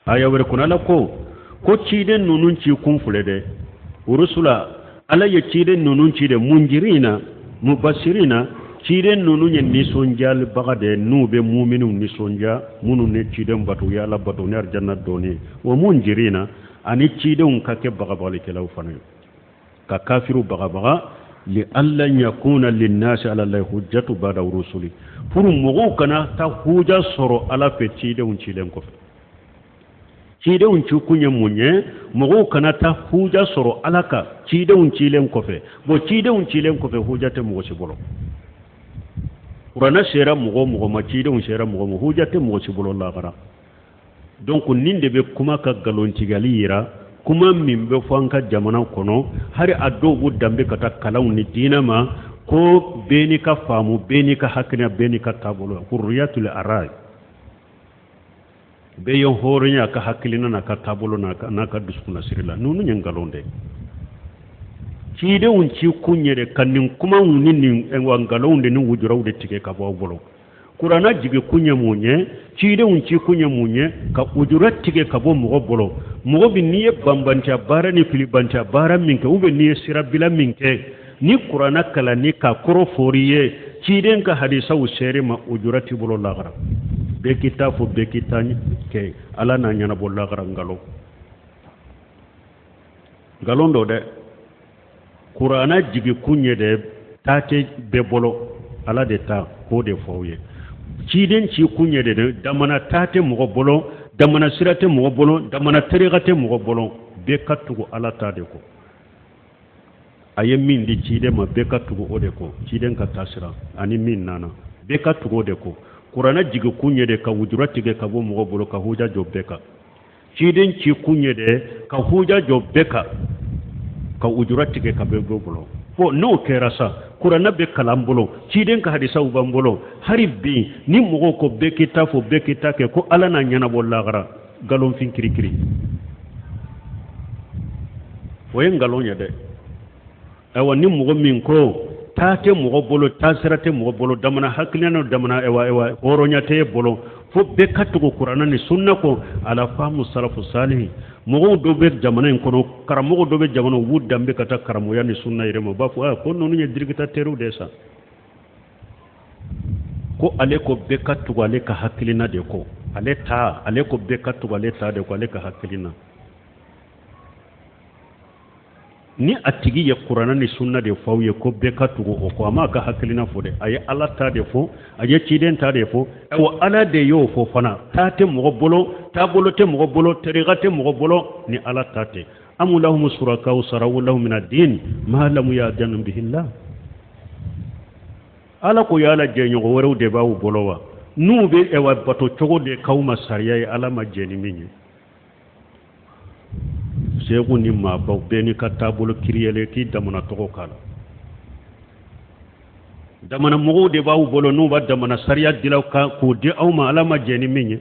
Aya wɛrɛ kɔnɔ, Ala ko ko ciden ninnu ci kun filɛ dɛ, urusula, Ala ye ciden ninnu ci de munjirina mubasirina. Ciden ninnu ye nisɔndiyalibaga de ye, n'u bɛ muminiw nisɔndiya, minnu ni ciden bato, u ye Ala bato ni arijanna donni ye. Wa munjirina, ani cidenw ka kɛ bagabagalikɛlaw fana ye, ka kafiriw bagabaga. Li alla yakuna linnasi ala llahi hujjatu bada rusuli, pour mɔgɔw kana taa huja sɔrɔ Ala fɛ cidenw cilen kɔfɛ. Cidenw ci kun ye mun ye? Mɔgɔw kana taa huja sɔrɔ Ala kan cidenw cilen kɔfɛ. Bon, cidenw cilen kɔfɛ, huja tɛ mɔgɔ si bolo. Kuranɛ sera mɔgɔ o mɔgɔ ma, cidenw sera mɔgɔ ma, huja tɛ mɔgɔ si bolo lahara. Donc nin de bɛ kuma ka nkalontigɛli yira, kuma min bɛ fɔ an ka jamana kɔnɔ. Hali a dɔw b'u danbe ka taa kalanw ni diinɛ ma ko bɛɛ n'i ka faamu, bɛɛ n'i ka hakilina, bɛɛ n'i ka taabolo, hurriyatul aray, bɛɛ ye hɔrɔnya a ka hakilina n'a ka taabolo n'a ka dusukunnasiri la. Ninnu ye nkalon de ye. Cidenw ci kun ye de ka nin kumaw ni nin nkalonw de ni wujuraw de tigɛ ka bɔ aw bolo. Kuranna jigi kun ye mun ye? Cidenw ci kun ye mun ye? Ka ujura tigɛ ka bɔ mɔgɔ bolo. Mɔgɔ bi n'i ye banbantiya baara ni filibantiya baara min kɛ, ou bien n'i ye sirabila min kɛ, ni kuranna kalanni ka kɔrɔ fɔr'i ye, ciden ka hadisaw ser'i ma, ujura t'i bolo lahara. Bɛɛ k'i ta fɔ, bɛɛ k'i ta kɛ, Ala n'a ɲɛnabɔ lahara. Nkalon, nkalon don dɛ. Kuranna jigi kun ye de taa tɛ bɛɛ bolo, Ala de ta k'o de fɔ aw ye. Ciden ci kun ye de damana taa tɛ mɔgɔ bolo, damana sira tɛ mɔgɔ bolo, damana terika tɛ mɔgɔ bolo. Bɛɛ ka tugu Ala ta de kɔ. A ye min di ciden ma, bɛɛ ka tugu o de kɔ. Ciden ka taasira ani min nana, bɛɛ ka tugu o de kɔ. Kuranna jigi kun ye de ka wujura tigɛ ka bɔ mɔgɔ bolo, ka huja jɔ bɛɛ kan. Ciden ci kun ye de ka huja jɔ bɛɛ kan, ka ujura tigɛ ka bɔ bɛɛ bolo. Bon, n'o kɛra sa, kuranɛ bɛ kalan bolo, ciden ka hadisaw b'an bolo. Hali bi ni mɔgɔw ko bɛɛ k'i ta fɔ, bɛɛ k'i ta kɛ, ko Ala n'a ɲɛnabɔ lahara, nkalonfin kirikiri, o ye nkalon ye dɛ. Ayiwa, ni mɔgɔ min ko taa tɛ mɔgɔ bolo, taasira tɛ mɔgɔ bolo, damana hakilina n'o damana, ayiwa ayiwa, hɔrɔnya tɛ e bolo, fo bɛɛ ka tugu kuranɛ ni sunna kɔ, ala fahamu salafu salihi. Mɔgɔw dɔ bɛ jamana in kɔnɔ, karamɔgɔ dɔ bɛ jamana, u b'u danbe ka taa karamɔgɔya ni sunna yɛrɛ ma, u b'a fɔ ko ninnu ye dirikitatɛriw de ye sa, ko ale ko bɛɛ ka tugu ale ka hakilina de kɔ, ale ta, ale ko bɛɛ ka tugu ale ta de kɔ, ale ka hakilina. Ni a tigi ye kuranɛ ni sunna de fɔ aw ye ko bɛɛ ka tugu o kɔ, a m'a ka hakilina fɔ dɛ, a ye Ala ta de fɔ, a ye ciden ta de fɔ. Ayiwa, Ala de y'o fɔ fana. Taa tɛ mɔgɔ bolo, taabolo tɛ mɔgɔ bolo, tariqa tɛ mɔgɔ bolo ni Ala ta tɛ. Amu lahum surakaw sarawu lahum mina din ma lam ya'zan bihillah. Ala ko yala jɛɲɔgɔn wɛrɛw de b'aw bolo wa, n'u bɛ ɛwa bato cogo de k'aw ma sariya ye, Ala ma jɛn ni min ye? Seku ni maabaw, bɛɛ n'i ka taabolo kiriyɛlen k'i damana tɔgɔ k'a la. Damana mɔgɔw de b'aw bolo n'u b'a damana sariya dilan k'o di aw ma, Ala ma jɛn ni min ye.